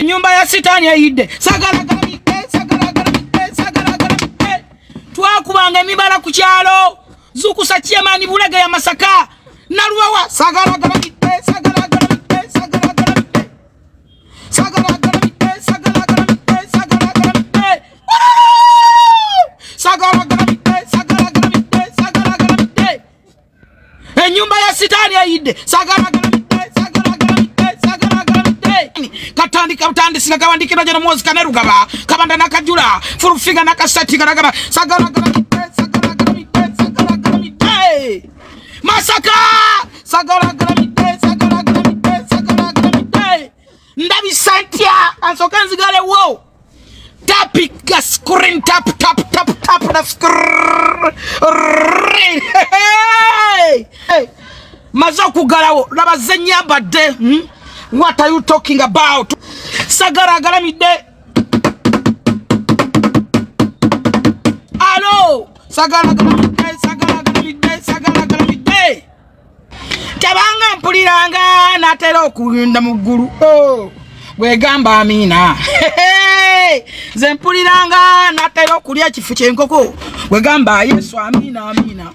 Ennyumba ya sitaani eyidde. Sagalagalamidde, sagalagalamidde, sagalagalamidde. Twakubanga emibala ku kyalo. Zukusa chairman Bulega ya Masaka. Naluwawa sagalagalamidde, sagalagalamidde, sagalagalamidde. Sagalagalamidde, sagalagalamidde, sagalagalamidde. Sagalagalamidde, sagalagalamidde, sagalagalamidde. Ennyumba ya sitaani eyidde. Sagalagalamidde, sagalagalamidde, sagalagalamidde. Katandika butandisi nga kawandikira jano mwozi kanerugaba kabanda nakajula furufiga nakasati garagaba sagalagalamidde, sagalagalamidde, sagalagalamidde. Masaka sagalagalamidde, sagalagalamidde, sagalagalamidde. Ndabisa ntya ansooke nzigalewo. Tapika screen, tap tap tap tap the screen. Hey! Maze okuggalawo laba ze nyambadde, What are you talking about? Sagala agalamidde. Alo, sagala agalamidde, sagala agalamidde, sagala agalamidde. Tabanga mpuliranga natera okugenda mu ggulu. Oh, bwegamba amiina. Nze mpuliranga natera okulya ekifu ky'enkoko. Bwegamba Yesu amiina, amiina.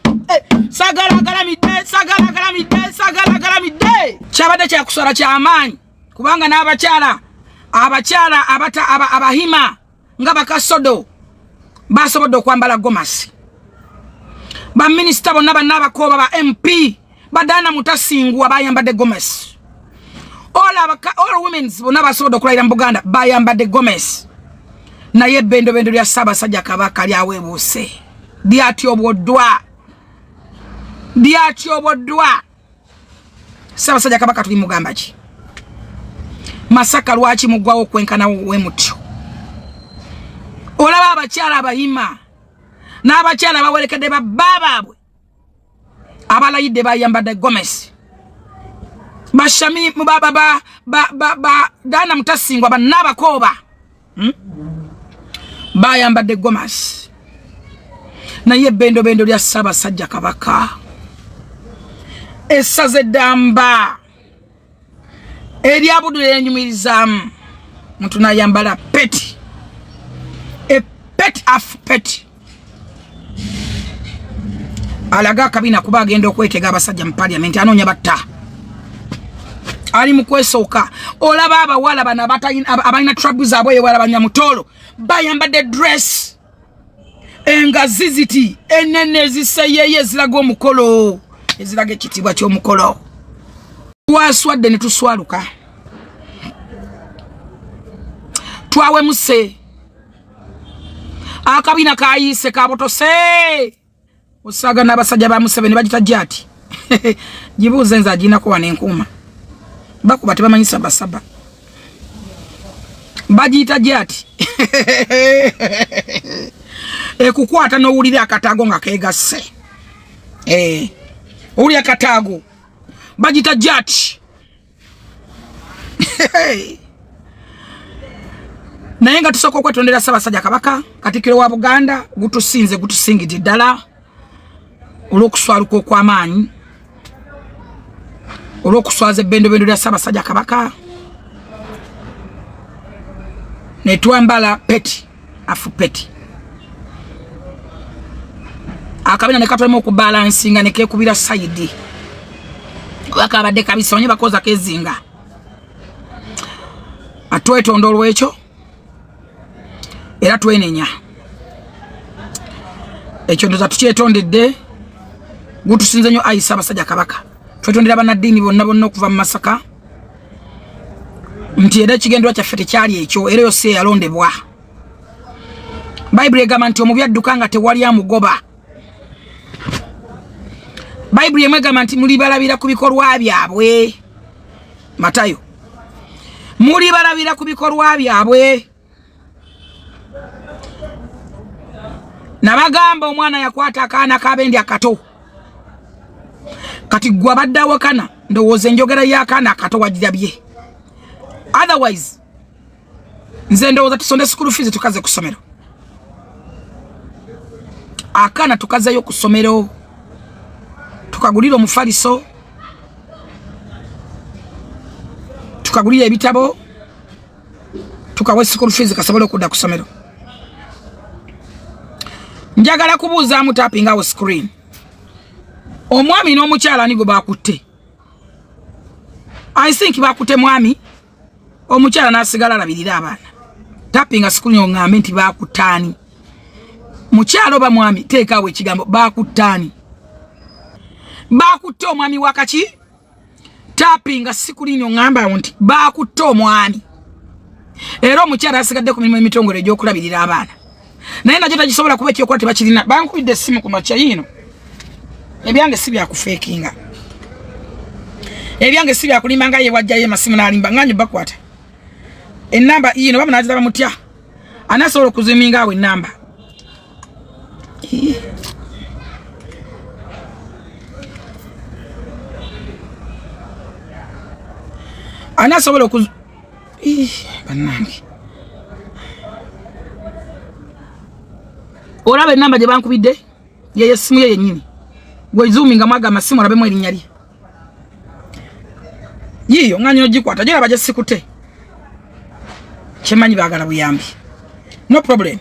Sagala agalamidde, sagala agalamidde, sagala agalamidde. Kyabadde kyakuswala kyamaanyi kubanga n'abakyala, abakyala abata, aba, abahima nga bakasodo basobodde okwambala gomasi. Baminisita bonna banna abakooba ba MP badaana mutasingwa bayambadde gomesi. All women's bonna basobodde okulayira mu Buganda bayambadde gomesi. Naye ebbendobendo lya Ssaabasajja Kabaka lyaweebuuse, lyatyoboddwa, lyatyoboddwa. Ssaabasajja Kabaka tuli mugamba ki? Masaka lwaki muggwawo okwenkana we mutyo? Olaba abakyala abayima n'abakyala abawerekedde babba baabwe abalayidde bayambadde gomesi. Bashami ba ba ba ba ba ba Dana Mutasingwa bannabakooba, Bayambadde gomasi. Naye ebbendobendo lya Ssaabasajja Kabaka essaza eddamba erya Buddu lyenyumirizaamu muntu nayambala peti, epeti af peti alaga akabina kuba agenda okwetega abasajja mu parliament, anoonya batta ali mu kwesooka. Olaba abawala bano abalina trouble zaabwe ewala banyamutolo bayambadde dress engazi ziti enene eziseyeyo eziraga omukolo, eziraga ekitiibwa ky'omukolo. Twaswadde ne tuswaluka, twawemuse. Akabina kayiise kabotose osaaga n'abasajja ba Museveni bagita jati gibuuze nze aginako wano enkuuma bakuba tebamanyi sabasaba bagiyita jati ekukwata n'owulira akataago nga keegasse. Owulira akataago bagiyita jati. Naye nga tusooka okwetondera Ssaabasajja Kabaka, Katikkiro wa Buganda, gutusinze gutusingidde ddala olw'okuswaluka okw'amaanyi, olw'okuswaza ebbendobendo lya Ssaabasajja Kabaka ne twambala peti afu peti akabina ne katwalemu okubalansinga ne keekubira sayidi kuba kabadde kabisa onye bakoza kezinga. Atwetonda olw'ekyo era twenenya ekyo ndoza tukyetondedde. Gutusinze nnyo ayi Ssaabasajja Kabaka. Twetondera bannaddiini bonna bonna okuva mu Masaka nti era ekigendwa kyaffe tekyali ekyo, era yo si eyalondebwa. Bayibuli egamba nti omubi adduka nga tewali amugoba. Bayibuli emu egamba nti mulibalabira ku bikolwa byabwe. Matayo, mulibalabira ku bikolwa byabwe. Nabagamba omwana yakwata akaana k'abendi akato. Kati gwe abadde awakana ndowooza enjogera y'akaana akato wagirabye. Otherwise nze ndowooza tusonde school fees tukaze ku ssomero, akaana tukazeyo ku ssomero, tukagulire omufaliso, tukagulire ebitabo. Tukawe school fees kasobole okudda ku ssomero. Njagala kubuuzaamu tapping awo screen. Omwami n'omukyala ani gwe bakutte? I think bakutte mwami, omukyala n'asigala alabirira abaana. Tapping screen oŋŋambe nti bakuttaani, mukyala oba mwami? Teekaawo ekigambo bakuttaani. Bakutte omwami wakaki? Tappinga screen oŋŋamba awo nti bakutte omwami, era omukyala asigadde ku mirimu emitongole egy'okulabirira abaana, naye nakyo tagisobola kuba ekyokola tebakirina. Bankubidde essimu ku makya yiino. Ebyange si byakufeekinga, ebyange si byakulimba nga ye wajjayo emasimu n'alimba nganyo. Bakwata enamba yiino bamunagiraba mutya? Ani asobola okuzuminga awo enamba? Ani asobola oku bannange, olaba enamba gye bankubidde, yeyo essimu ye yennyini. Gwezuminga mwaga amasimu olabemu erinnya lye. Yiiyo ŋŋanyi ogikwata, gyolaba gye sikute. Kyemanyi baagala buyambi, no problem.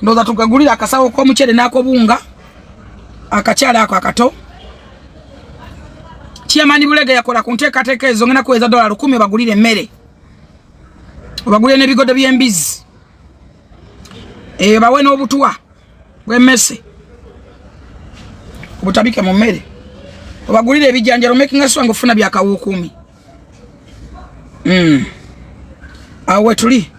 Ndowooza tugagulira akasawo k'omuceere n'akobunga akakyala ako akato. Chairman Bulege yakola ku nteekateeka ezo. Ngenda kuweza $1,000 obagulire emmere, obagulire n'ebigodo by'embizi eyo, bawe n'obutwa bw'emmese obutabike mu mmere, obagulire ebijanjalo, making sure nga ofuna byakawuukumi. Awo wetuli.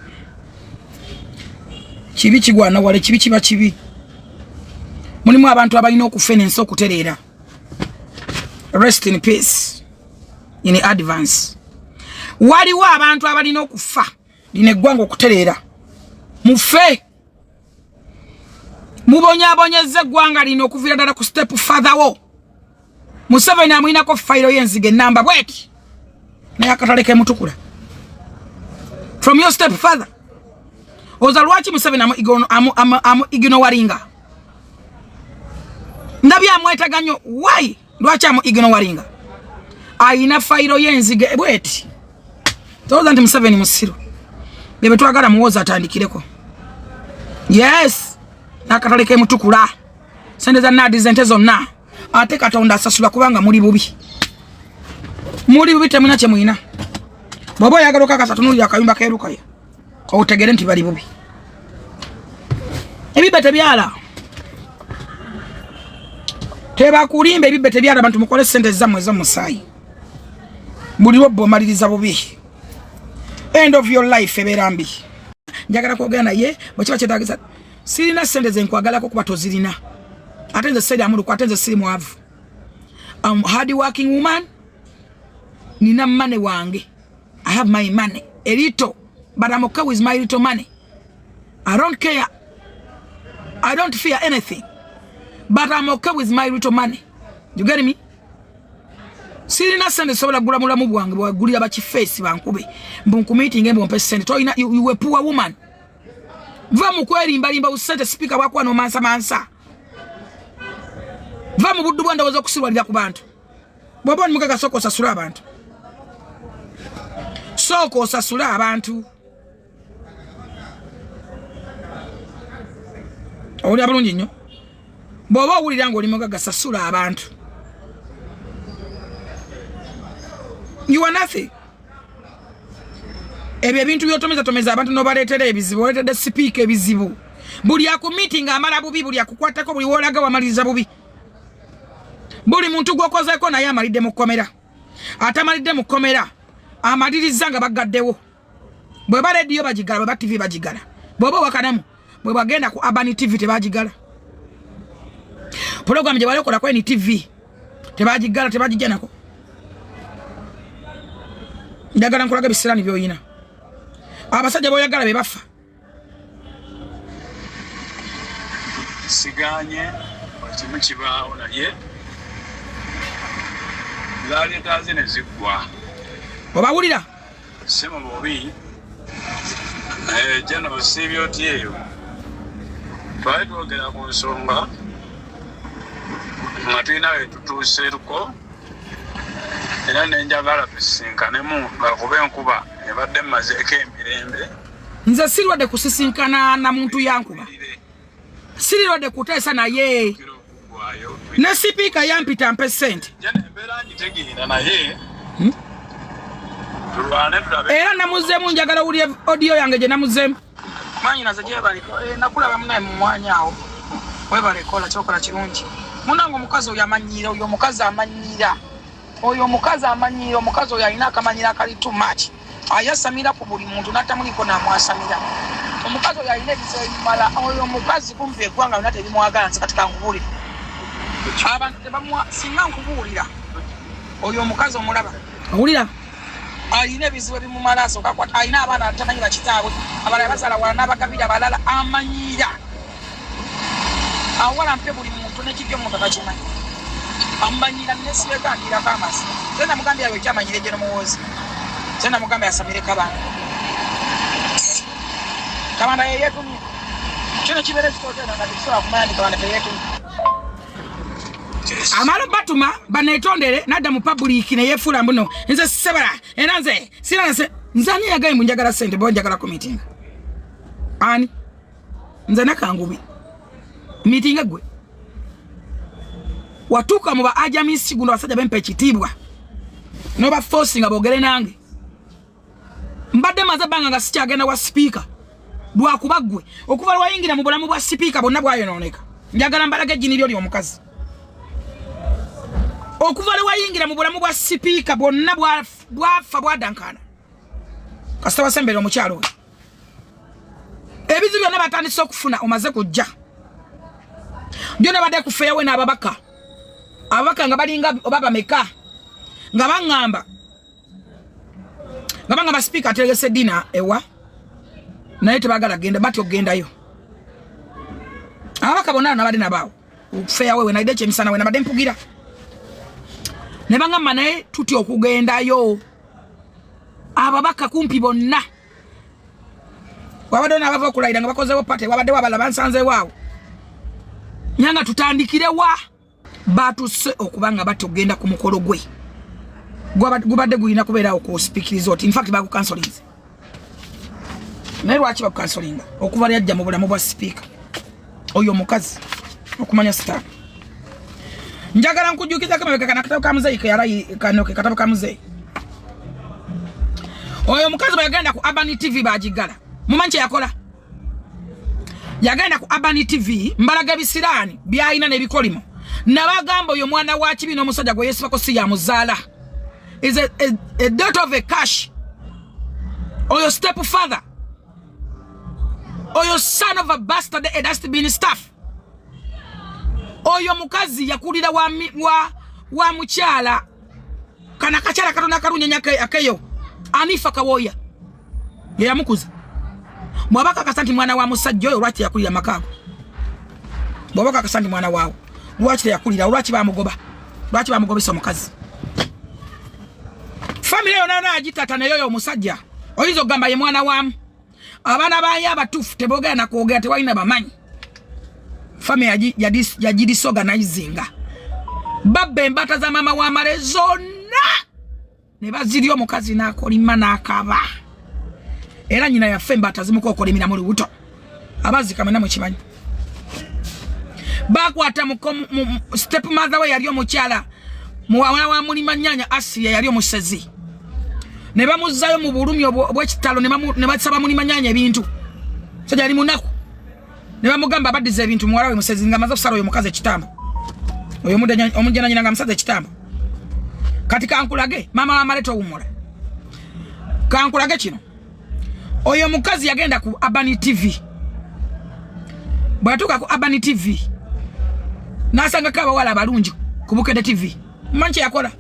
Kibi kigwana wale, kibi kiba kibi. Mulimu abantu abalina okufa ensi okutereera. Rest in peace in advance. Waliwo abantu abalina okufa lino eggwanga okutereera. Mufe, mubonyabonyeza eggwanga lino okuviira ddala ku step father wo Museveni. Amwinako fayiro y'enziga enamba bweti, naye akatale kemutukula from your step father. Oza lwaki Museveni amu ignoringa? Ndabye amwetaga nnyo. Why? Lwaki amu ignoringa? Ayina fayiro y'enziga bweti. Tolowooza nti Museveni musiru. Bebe twagala Muwoza atandikireko. Yes, n'akatale kemutukula, sente za naadi zente zonna. Ate Katonda asasula kubanga muli bubi, muli bubi, temulina kye mulina. Bw'oba oyagala okakasa, tunuulira akayumba k'erukaya otegere nti bali bubi. Ebibbe tebyala, tebakulimba, ebibbe tebyala. Abantu mukole sente zammwe ez'omusaayi. Buli lwobba omaliriza bubi, end of your life ebeera mbi. Njagala kwogera naye bwe kiba kyetagisa. Sirina sente zenkwagalako kuba tozirina. Ate nze seri amuluku, ate nze siri mwavu. I'm hard working woman. Nina money wange, I have my money a little, but I'm okay with my little money. I don't care, I don't fear anything, but I'm okay with my little money. You get me? Sirina sente sobola kugula mulamu bwange bwagulira bakifeesi bankube mbu nkumiitinge mbu mpe sente. Tolina, you a poor woman. Va mu kwerimbalimba busente. Sipiika bwakuwa n'omansamansa. Va mu buddu bwandowooza okusirwalira ku bantu. Bw'oba oli mugaga, sooka osasule abantu, sooka osasule abantu. Owulira bulungi nnyo. Bw'oba owulira ng'oli mugaga, sasula abantu. You are nothing. Ebyo ebintu byotomezatomeza abantu n'obaleetera ebizibu. Oleetedde sipiika ebizibu. Buli akumiitinga amala bubi, buli akukwatako, buli woolaga wamaliriza bubi. Buli muntu gwokozeeko naye amalidde mu kkomera. Atamalidde mu kkomera amaliriza nga bagaddewo. Bweba rediyo bagigala, bweba TV bagigala, bw'oba owakanamu bwe bagenda ku Urban TV tebagigala, pulogulaamu gye balekola ku NTV tebagigala, tebagijja nako. Njagala nkulaga ebisiraani by'oyina. Abasajja boyagala be bafa. Siganye buli kimu kibaawo, naye zaleetaaze ne ziggwa. Obawulira? Si mu bubi. Jeno osiibye otya eyo? Twali twogera ku nsonga nga tulina we tutuuseeko, era nenjagala tusisinkanemu nga kuba enkuba ebadde mmazeeko emirembe. Nze sirwadde kusisinkana na muntu yankuba, sirirwadde kuteesa naye ne sipiika yampita mpe sente. Era namuzeemu, njagala owulire audio yange gye namuzeemu. Mwanyinaze gyebaleko, nakulaba munaye mu mwanya awo, webale kola kyokola kirungi munange. Omukazi oyo amanyiira, oyo omukazi amanyiira, oyo omukazi amanyiira, omukazi oyo alina akamanyira akali too much, ayasamira ku buli muntu n'atamuliko n'amwasamira. Omukazi oyo alina ebizibu ebimala. Oyo omukazi kumpi eggwanga lyonna terimwagala. Nze kati kankubuulire, abantu tebamuwa. Singa nkubuulira, oyo omukazi omulaba, owulira alina ebizibu ebimumala. Asooka alina abaana atamanyi bakitaabwe, abalala bazaala wala n'abagabira abalala. Amanyiira awala mpe buli muntu nekijja omuntu atakimanyi amumanyiira. Nesibegandirako amasi ze namugambye awo ekyamanyire gye nomuwoozi ze namugambye asamire Kabanda. Kabanda yeyetumye kino kibeera ekitootera nga tekisobola kumanya nti Kabanda teyetumye. Amala batuma banetondere, nadda mu public neyefuula mbuno nze sebala era nze sira nze nze ani yagaye mbu njagala sente bo njagala ku meeting ani nze nakangubi meeting gwe watuuka mu ba ajamisi guno abasajja bempa ekitiibwa noba force nga boogere nange. Mbadde maze ebbanga nga sikyagenda wa sipiika lwakuba ggwe okuva lwayingira mu bulamu bwa sipiika bwonna bwayonooneka. Njagala mbalaga ejjini lyo lyomukazi. Okuva lwe wayingira mu bulamu bwa sipiika bwonna bwafa, bwadankaana. Kasita wasembera omukyalo oyo, ebizibu byonna batandise okufuna. Omaze kujja byonna badde kufeewe n'ababaka, ababaka nga balinga oba bameka nga baŋŋamba sipiika ategese dinner ewa, naye tebagala genda, batya okugendayo. Ababaka bonna nabadde nabaawo feyawe we nalidde ekyemisana, we nabadde mpugira ne baŋŋamba naye tutya okugendayo. Ababaka kumpi bonna wabadde nabava okulayira nga bakozewo party, wabaddewo abalala bansanzewo awo nyanga tutandikirewa batuse okuba nga batya okugenda ku mukolo gwe gubadde gulina kubeerawo ku Speke Resort. In fact bagukansolinze. Naye lwaki bagukansolinga? Okuva lyajja mu bulamu bwa sipiika oyo omukazi okumanya sitaani. Njagala nkujjukizako emabega kana akatabo ka muzeeyi keyalayi kano ke katabo ka muzeeyi. Oyo omukazi bwe yagenda ku Urban TV bagigala. Mumanyi kye yakola? Yagenda ku Urban TV, mbalaga ebisiraani byalina n'ebikolimo. Nabagamba oyo mwana wa kibi n'omusajja gwe yeesibako si yamuzaala, is a daughter of a cash. Oyo step father, oyo son of a bastard, a dustbin staff. Oyo mukazi yakulira wa mukyala kana kakyala katono akalungi ennyo akeyo Anifa Kawoya yeyamukuza. Bw'aba kakasa nti mwana wa musajja oyo, lwaki teyakulira makaago? Bw'aba kakasa nti mwana waawe, lwaki teyakulira? Lwaki bamugoba? Lwaki bamugobesa omukazi? Famire yona yona agitata naye oyo omusajja oyinza okugamba ye mwana waamu. Abaana bayo abatuufu teboogera nakwogera, tewalina bamanyi. Famire yagidisorganizinga, babba embaata za maama w'amale zonna ne bazirya. Omukazi n'akolima n'akaba era nyina yaffe embaata zimukokolimira mu lubuto. Abazika mwena mukimanyi. Bakwata step mother we yali omukyala muwala wa Mulima Nyanya Asiya, yali omusezi, ne bamuzzayo mu bulumi obw'ekitalo, ne basaba Mulima Nyanya ebintu. Sajja yali munaku, ne bamugamba abaddiza ebintu muwala we musezi, nga amaze okusala oyo omukazi ekitambo, oyo omujjananyina nga musaza ekitambo. Kati kankulage maama wamale towumula, kankulage kino. Oyo omukazi yagenda ku Urban TV. Bwe yatuuka ku Urban TV n'asangako abawala abalungi ku Bukedde TV. Mumanyi kye yakola?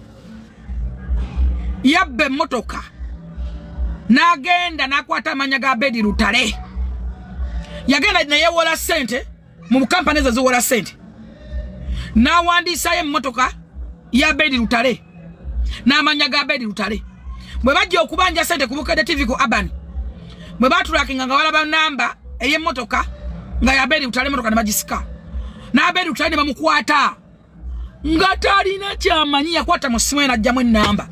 Yabba emmotoka n'agenda n'akwata amanya ga Bedi Lutale. Yagenda neyewola ssente mu kampani ezo ziwola ssente, n'awandiisayo emmotoka ya Bedi Lutale n'amanya ga Bedi Lutale. Bwe bajja okubanja ssente ku Bukedde TV, ku Urban, bwe batulakinga nga balaba namba ey'emmotoka nga ya Bedi Lutale, emmotoka ne bagisika n'Abedi Lutale ne bamukwata nga talina kyamanyi. Yakwata mu ssimu ye n'ajjamu ennamba.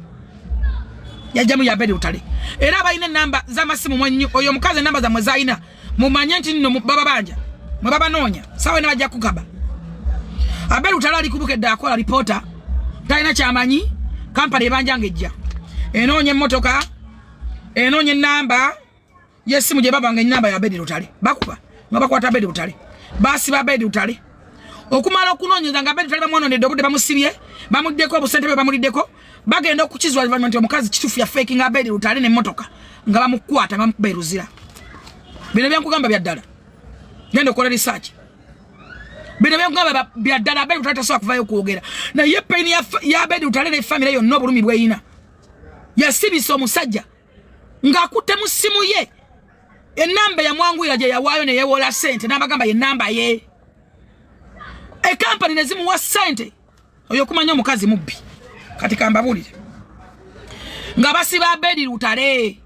Yajjamu ya Abedi Lutale. Era abalina enamba z'amasimu mwenyu, oyo omukazi enamba zammwe z'alina, mumanye nti nno baba banja mwe babanoonya, saawa ena bajja kukaba. Abedi Lutale ali kubukedde akola ripoota, talina kyamanyi, kampani ebanja ng'ejja enoonya emmotoka, enoonya enamba yesimu gye babanga enamba ya Abedi Lutale, bakuba nga bakwata Abedi Lutale, basiba Abedi Lutale okumala okunoonyeza nga Abedi Lutale bamwononedde obudde, bamusibye, bamuddeko obusente bwe bamuliddeko. Bagenda okukizwa oluvannyuma nti omukazi kituufu ya faking Abedi Lutale n'emmotoka, nga bamukwata nga bamukuba eruzira. Bino byenkugamba bya ddala, genda okola research. Bino byenkugamba bya ddala. Abedi Lutale tasobola kuvayo kwogera, naye pain ya Abedi Lutale ne famire yonna, obulumi bweyina, yasibisa omusajja ng'akutte mu ssimu ye enamba yamwanguyira gye yawaayo ne yeewola ssente n'abagamba ye namba ye, ekampani ne zimuwa ssente. Oyo okumanya omukazi mubbi. Kati kambabuulire nga basiba Abedi Lutale,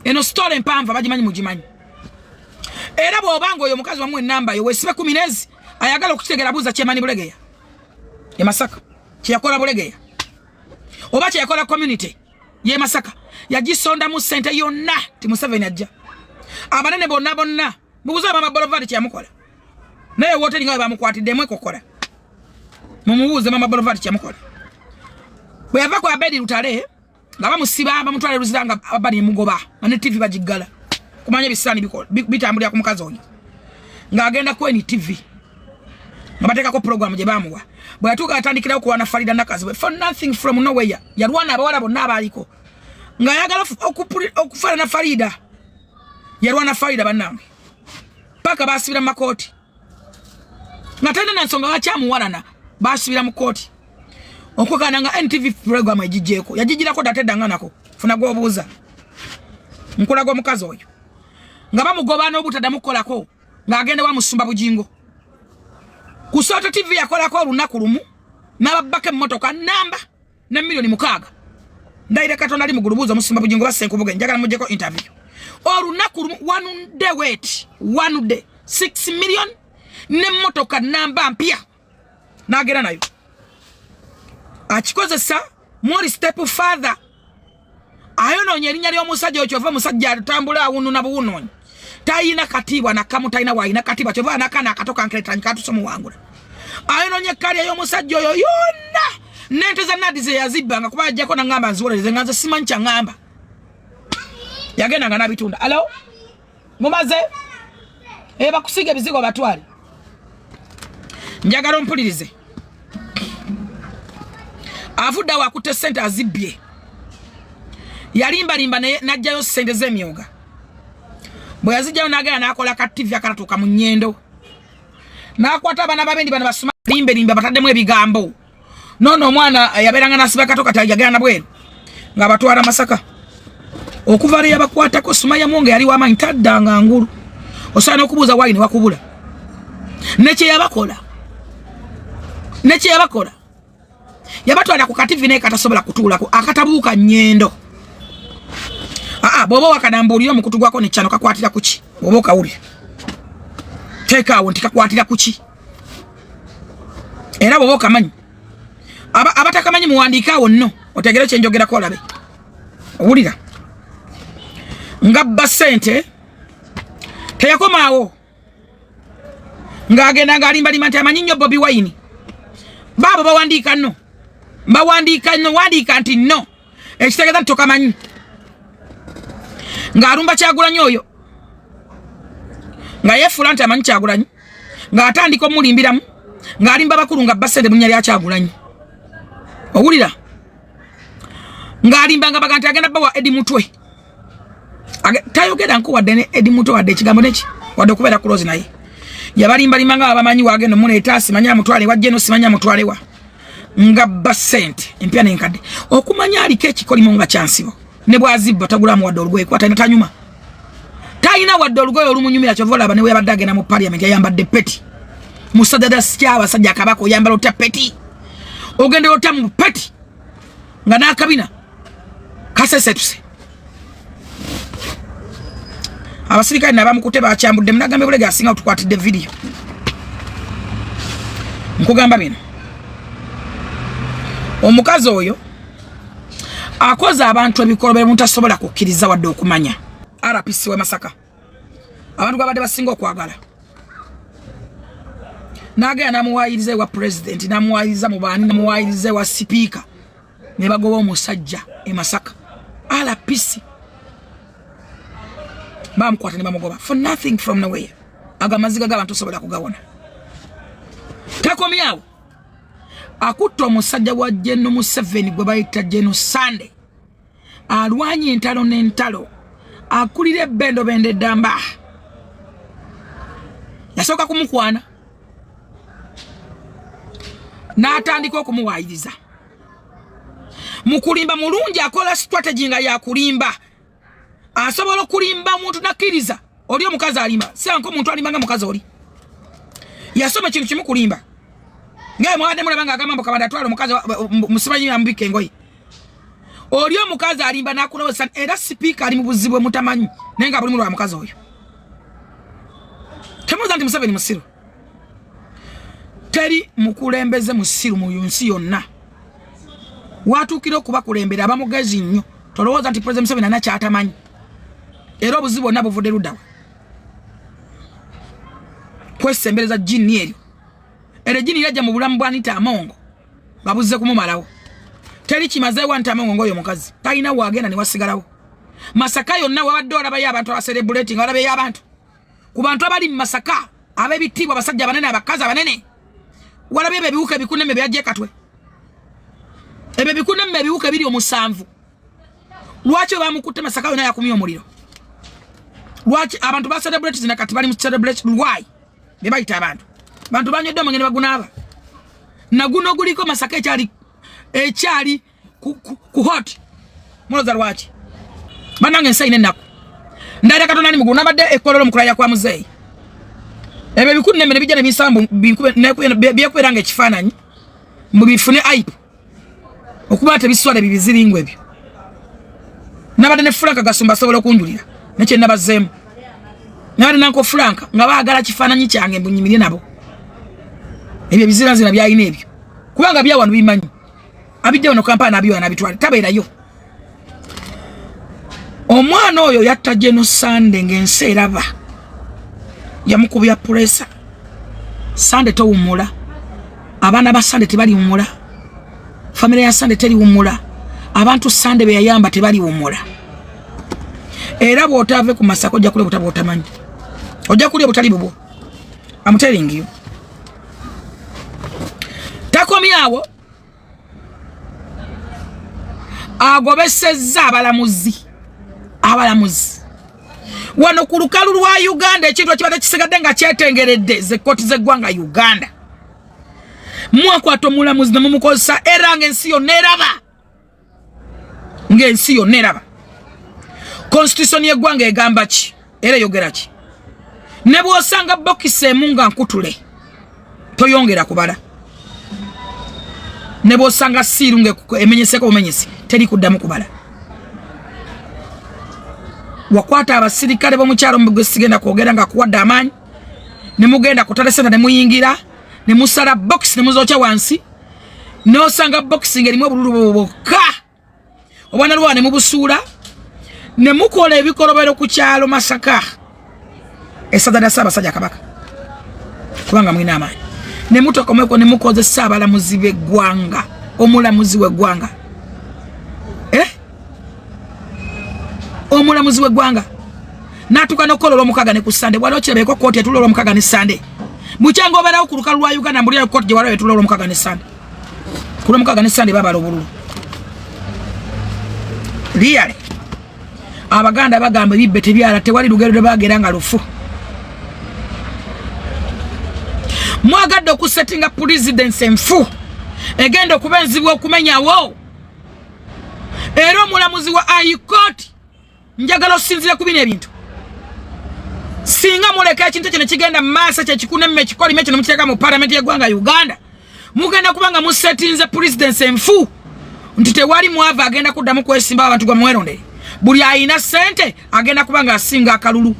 eno story empanvu, abagimanyi mugimanyi. Era bw'obanga oyo omukazi wamuwa enamba yo, weesibe 10 nezi. Ayagala okukitegera buuza kyemani Bulegeya e Masaka kyeyakola Bulegeya oba kyeyakola community ye Masaka, yagisondamu ssente yonna ti Museveni ajja. Abanene bonna bonna mubuze mama Boulevard kyeyamukola, naye woteri nga bamukwatiddemu ekokola. Mumubuuze mama Boulevard kyeyamukola bwe yava ku Abedi Lutale nga bamusiba, bamutwala Luzira, nga abali emugoba nga ne TV bagiggala. Kumanya ebisaani bitambulira ku mukazi oyo, ng'agenda ku NTV nga bateekako program gye bamuwa. Bwe yatuuka atandikirawo kulwana Farida Nakazibwe for nothing, from nowhere. Yalwana abawala bonna abaaliko ng'ayagala okufaanana Farida. Yalwana Farida, bannange, paka basibira mu makooti nga talina na nsonga lwakyamuwalana. Basibira mu kooti okwekana nga NTV program egijjeeko, yagigirako dda teddanga nako. Funa gw'obuuza, nkulaga omukazi oyo nga bamugoba n'obutaddamu kukolako, ng'agenda wa Musumba Bugingo ku Soto TV. Yakolako olunaku lumu n'ababbako emmotoka namba ne miliyoni 6. Ndayire Katonda ali mugulu, buuza Omusumba Bugingo bassenkubuge, njagala muggyeko interview. Olunaku lumu, one day, wait, one day, 6 million n'emmotoka namba mpya n'agenda nayo akikozesa. Mwoli step father ayonoonya erinnya ly'omusajja oyo. Kyova omusajja atambula awununa buwunoonyi, talina katiibwa nakamu, talina waalina katiibwa. Kyova anakaana akato kankeretanyi katuse muwangula, ayonoonya ekkalya y'omusajja oyo yonna n'ente za nadi ze yazibbanga, kuba ajjako naŋŋamba nziwolereze nga nze simanyi kyaŋŋamba. Yagenda nga nabitunda. Alo, mumaze e bakusiga ebizigo batwale. Njagala ompulirize. Avudde awo akutte sente azibbye, yalimbalimba n'aggyayo sente z'emyoga. Bwe yazijjayo n'agenda n'akola ka TV akalatuuka mu nnyendo, n'akwata abaana babendi bano basoma limbelimba, bataddemu ebigambo. Noono omwana yabeeranga nasiba kato, kati yagenda nabweru ng'abatwala Masaka. Okuva lwe yabakwatako Sumaya Mwonge yali wamaanyi, taddanga ngulu. Osobola n'okubuuza wayi ne wakubula nekyeyabakola nekyeyabakola. Yabatwala ku kativi naye katasobola kutuulako, akatabuuka nnyendo. Aa, bw'oba wakanambuulira omukutu gwako nekyano kakwatira kuki? Bw'oba okawulira teekaawo nti kakwatira kuki, era bw'oba okamanyi. Abatakamanyi muwandiike awo nno otegere kyenjogerako olabe. Owulira nga bba ssente teyakomaawo, ng'agenda ng'alimbalima nti amanyi nnyo Bobi Wine. Baabo bawandiika nno, bawandiika nno, wandiika nti nno ekitegeeza nti tokamanyi. Ng'alumba Kyagulanyi oyo, nga yeefuula nti amanyi Kyagulanyi, ng'atandika omulimbiramu, ng'alimba bakulu nga bba ssente mu linnya lya Kyagulanyi. Owulira ng'alimba nga baga nti agenda bawa Edi Mutwe. Tayogera nko wadde ne Edi Mutwe, wadde ekigambo neki, wadde okubeera close naye. Yabalimbalima nga bamanyi wagenda omuleeta, simanyi amutwale wa jeno, simanyi amutwale wa, nga bba ssente empya n'enkadde. Okumanya aliko ekikolimo nga kyansibo, ne bwazibba tagulamu wadde olugoye, kuba talina, tanyuma, talina wadde olugoye olumunyumira. Kyova olaba ne bwe yabadde agenda mu parliament yayambadde peti. Musajja sikyabasajja kabaka, oyambala otya peti? Ogenda otya mu peti nga n'akabina kasesetuse? Abasirikale nabamukute bakyambudde munagambe Bulega asinga otukwatidde vidiyo. Nkugamba bino, omukazi oyo Akoze abantu ebikolobero mutasobola kukkiriza wadde okumanya. RPC we Masaka abantu gwabadde basinga okwagala nagenda namuwayiriza ewa president, namuwayiriza mu baani, namuwayiriza ewa sipiika, ne bagoba omusajja e Masaka. RPC bamukwata ne bamugoba for nothing, from nowhere. Ago amaziga g'abantu osobola kugawona. Takomyawo, akutta omusajja wa General Museveni gwe bayita General Sande, alwanye entalo n'entalo, akulira ebbendobendo eddamba. Yasooka kumukwana n'atandika okumuwaayiriza mu kulimba. Mulungi, akola strategy nga yakulimba, asobola okulimba omuntu nakkiriza. Oli omukazi alimba sianko, omuntu alimba nga mukazi oli yasoma ekintu kimu, kulimba. Ngaye mwabadde mulaba nga agamba mbu Kabanda atwala omukazi musimanyi amubika engoye. Oli omukazi alimba nakulowesa, era sipiika ali mu buzibu emutamanyi, naye nga bulimu lwa mukazi oyo. Temuza nti Museveni musiru. Teri mukulembeze musiru mu nsi yonna. Watuukira okubakulembera aba mugezi nnyo. Tolowooza nti President Museveni alina kyatamanyi. Era obuzibu bwonna buvudde luddawa? Kwesembereza jinni eryo. Eryo jinni lyajja mu bulamu bwa Anita Amongo nga buzze kumumalawo. Teri kimazeewo Anita Amongo ng'oyo omukazi. Talina waagenda ne wasigalawo. Masaka yonna wabadde olabayo abantu abacelebrating, walabayo abantu ku bantu abali mu Masaka ab'ebitiibwa, abasajja abanene, abakazi abanene. Walabye ebyo ebiwuka ebikunemme byajja ekatwe, ebyo ebikunemme, ebiwuka ebiri 7. Lwaki bamukutte? Masaka yonna yakumye omuliro. Lwaki abantu ba celebrate zina kati bali mu celebration? Why? Be bayita abantu, bantu banywedde omwenge ne bagunaaba naguno guliko. Masaka ekyali ku hot. Muloza lwaki? Bannange, ensi ayina ennaku. Ndalira Katonda ndi mugulu. Nabadde ekkololo mu kulaya kwa muzeeyi, ebyo ebikunnemme ne bijja ne binsambu byekubeera nga ekifaananyi mbu bifune hype okuba tebiswala ebyo biziringu ebyo. Nabadde ne Frank Gasumba, asobola okunjulira nekye nabazzeemu. Nabadde nanko Frank nga baagala kifaananyi kyange mbu nyimirye nabo. Ebyo ebiziranzira byalina ebyo, kubanga byawano bimanyi abijja wano Kampala nabyoya nabitwala, tabeerayo. Omwana oyo yatta Geno Sande ng'ensi eraba, yamukubya pressure. Sande towummula, abaana ba Sande tebaliwummula, famire ya Sande teriwummula, abantu Sande be yayamba tebaliwummula. Era bw'otaave ku Masaka ojja kulya obutaba otamanyi, ojja kulya obutali bubwo. I'm telling you. Takomyawo, agobesezza abalamuzi wano ku lukalu lwa Uganda. Ekintu ekibadde kisigadde nga kyetengeredde ze kkooti z'eggwanga Uganda. Mwakwata omulamuzi ne mumukozesa, era ng'ensi yonna eraba, ng'ensi yonna eraba. Constitution y'eggwanga egamba ki era eyogera ki? Ne bw'osanga bokisi emu nga nkutule, toyongera kubala. Ne bw'osanga seal nga emenyeseko bumenyesi, teri kuddamu kubala. Wakwata abasirikale b'omukyalo mugwe sigenda kwogera nga akuwadde amaanyi, ne mugenda ku tally center ne muyingira ne musala box ne muzookya wansi, n'osanga box ng'erimu obululu bwokka, obwanalwa ne mubusuula, ne mukola ebikolobero ku kyalo Masaka, essaza lya Ssaabasajja Kabaka, kubanga mulina amaanyi. Ne mutokomeko ne mukozesa abalamuzi b'eggwanga, omulamuzi w'eggwanga, eh? Omulamuzi w'eggwanga n'atuuka n'okukola olwomukaaga ne ku Sande. Waliwo kirabeko kooti etula olwomukaaga ne Sande? Bukyanga obeerawo ku lukalu lwa Uganda, mbulira kooti gye waliwo etula olwomukaaga ne Sande. Ku lwomukaaga ne Sande babala obululu. Really, Abaganda bagamba ebibbe tebyala. Tewali lugero lwe bagera nga lufu. Mwagadde okusettinga precedence enfu egenda okuba enzibu okumenyawo. Era omulamuzi wa High Court, njagala osinzire ku bino ebintu. Singa muleka ekintu kino kigenda mu maaso, kyekikunemme ekikolimo ekyo, nemukiteeka mu palamenti y'eggwanga Uganda, mugenda kuba nga musettinze precedence enfu nti tewali mwava agenda kuddamu kwesimba. Abantu gwe mwerondere, buli ayina ssente agenda kuba nga asinga akalulu,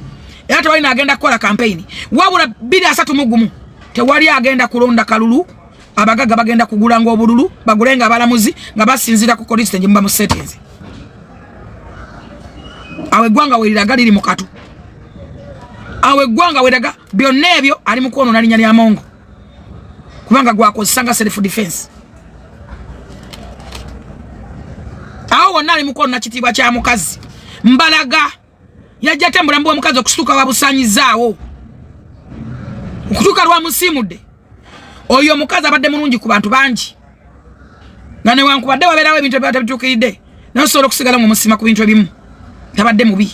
era tewali naagenda kukola kampeyini. Wabula 231 tewali agenda kulonda kalulu. Abagagga bagenda kugulanga obululu, bagulenga abalamuzi nga basinziira ku constituency gye muba musettinze. Awo eggwanga weriraga liri mu katu, awo eggwanga weriraga byonna ebyo ali mu kwonoona linnya lya Mongo, kubanga gwakozesa nga self defense. Awo wonna ali mu kwonoona kitiibwa kya mukazi. Mbalaga yajja ate mubulamu bw'omukazi okusituka wabusaanyizaawo okutuuka lwamusiimudde. Oyo omukazi abadde mulungi ku bantu bangi, nga newankubadde wabeerawo ebintu ebiba tebituukiridde, naye osobola okusigala ng'omusiima ku bintu ebimu, tabadde mubi.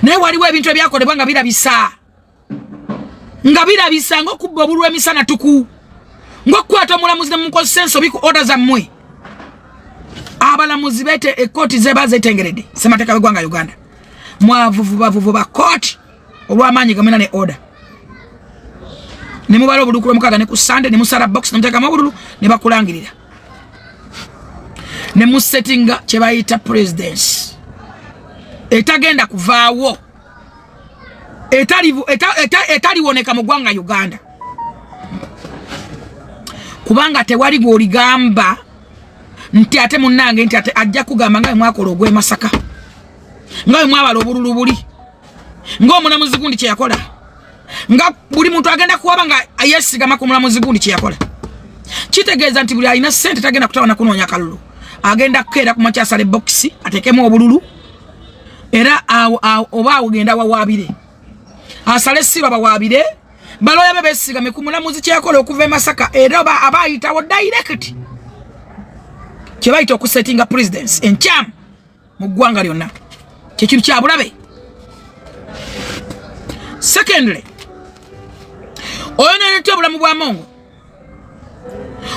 Naye waliwo ebintu ebyakolebwa nga birabisa, nga birabisa ng'okubba obulwa emisana tuku, ng'okukwata omulamuzi ne mumukozesa ensobi ku oda zammwe. Abalamuzi bete ekkooti zeba zetengeredde ssemateeka w'eggwanga Uganda, mwavuvubavuvuba kkooti olw'amaanyi gamwena ne oda, ne mubala obululu ku lwomukaaga ne ku Sande, ne musala box ne muteekamu obululu ne bakulangirira, ne musettinga kye bayita presidency etagenda kuvaawo, etaliwoneka mu ggwanga Uganda, kubanga tewali gw'oligamba nti ate munnange nti ate ajja kugamba nga bwe mwakola ogw'e Masaka, nga bwe mwabala obululu buli, ng'omulamuzi gundi kye yakola, nga buli muntu agenda kuwaba nga yeesigama ku mulamuzi gundi kye yakola. Kitegeeza nti buli alina ssente tagenda kutawana kunoonya kalulu, agenda kukeera ku makya asale bokisi ateekemu obululu, era awo awo oba awo genda wawaabire, asale siba bawaabire baloya be besigame ku mulamuzi kyeyakola okuva e Masaka, era aba ayitawo direct kye bayita okusettinga presidency enkyamu mu ggwanga lyonna, kyekintu kya bulabe. Secondly, oyonoonetya obulamu bwa Mongo,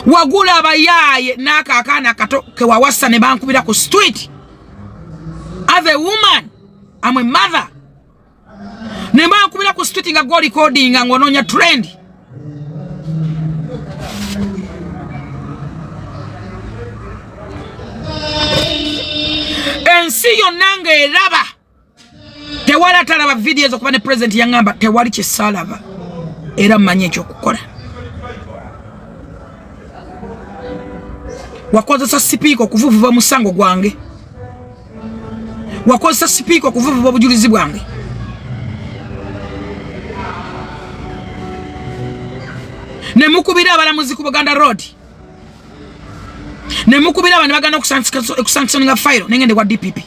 wagula abayaaye n'ako akaana akato kewawasa ne bankubira ku street. As a woman, I'm a mother, ne bankubira ku street nga gwo recordinga ng'onoonya trend. Ensi yonna ng'eraba, tewali atalaba vidiyo ezo, kuba ne president yaŋŋamba tewali kyesaalaba, era mmanyi ekyokukola. Wakozesa sipiika okuvuvuba omusango gwange, wakozesa sipiika okuvuvuba obujulizi bwange. Ne mukubira abalamuzi ku Buganda Road, ne mukubira abantu bagana okusanctioninga file, nengende wa DPP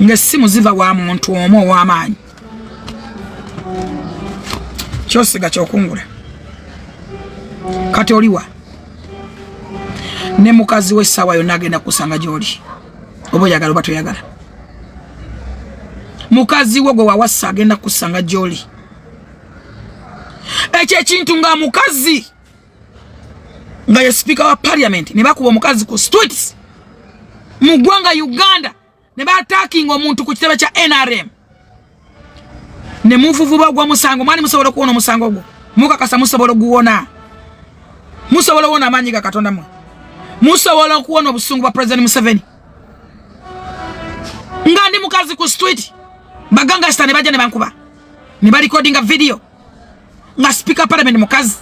ng'essimu ziva wa muntu omu ow'amaanyi. Kyosiga kyokungula. Kati oliwa ne mukazi w'essaawa yonna agenda kukusanga gy'oli, oba oyagala oba toyagala. Mukazi wo gwe wawasa agenda kukusanga gy'oli. Ekyo ekintu nga mukazi nga ye speaker wa parliament, ne bakuba omukazi ku streets mu ggwanga Uganda, ne batakinga omuntu ku kitebe kya NRM, ne muvuvuba ogw'omusango. Mwali musobola okuwona omusango ogwo? Mukakasa musobola oguwona? Musobola owona amaanyi ga Katonda? Mwe musobola okuwona obusungu bwa President Museveni? Nga ndi mukazi ku street, bagangasta ne bajja ne bankuba ne balikodinga video nga speaker parliament mukazi.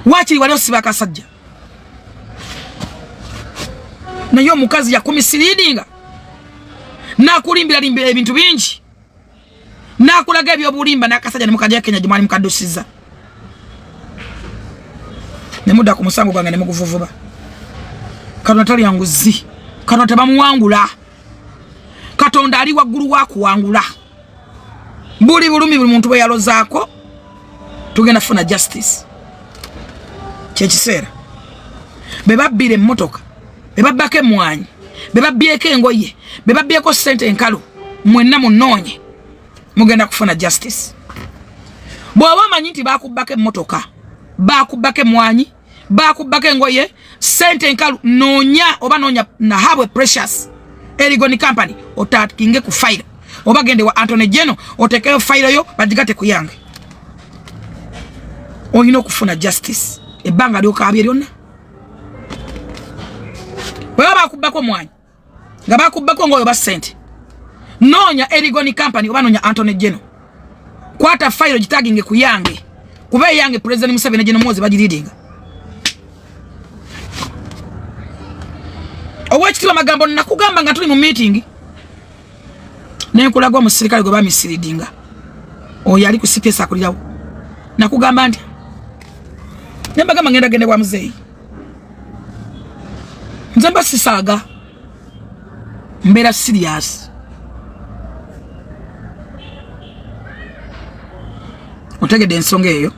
Wakiri wali osiba akasajja, naye omukazi yakumisiriidinga nakulimbiralimbira ebintu bingi, nakulaga ebyobulimba n'akasajja ne mukajja Kenya gye mwali mukaddusiza, ne mudda ku musango gwange ne muguvuvuba. Katonda talya nguzi, Katonda tebamuwangula, Katonda ali waggulu wa kuwangula. Buli bulumi buli muntu bwe yalozaako, tugenda kufuna justice. Kyekiseera be babbira emmotoka, be babbako emmwanyi, be babbyeko engoye, be babbyeko ssente enkalu, mwenna munoonye, mugenda kufuna justice. Bw'oba omanyi nti bakubbako emmotoka, bakubbako emmwanyi, bakubbako engoye, ssente enkalu, noonya oba noonya Nahabwe Precious Erigoni Company, otakinge ku fayiro, oba gende wa Antony Geno otekeyo fayiro yo bagigate ku yange. Olina okufuna justice ebbanga lyokaabye lyonna. Bweba bakubbako mwanyi, nga bakubbako ngaoyo ba ssente, noonya Erigoni Company oba noonya Antony Geno, kwata fayiro gitaginge ku yange, kuba eyange President Museveni Geno Muhoozi bagiridinga. Owekitiibwa Magambo, nakugamba nga tuli mu meeting nenkulaga omusirikale gwe bamisiridinga oyo ali ku CPS akulirawo, nakugamba nti nembagamba ngenda gende wa muzeeyi, nze mba sisaaga, mbeera serious. Otegedde ensonga eyo?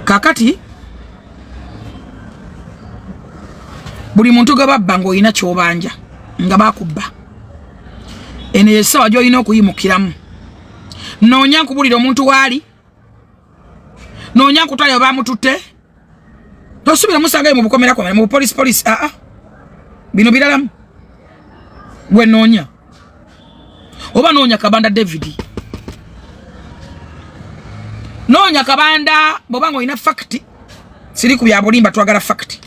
Kakati buli muntu gwe babba ng'olina ky'obanja nga bakubba, eno yesawa gy'olina okuyimukiramu. Noonya nkubulira omuntu waali, noonya nkutwale bamututte, tosubira musangayo mu bukomera komera mu police police. Aa, bino biralamu. Gwe noonya oba noonya Kabanda David, noonya Kabanda bw'oba nga olina fact. Siri ku bya bulimba, twagala fact.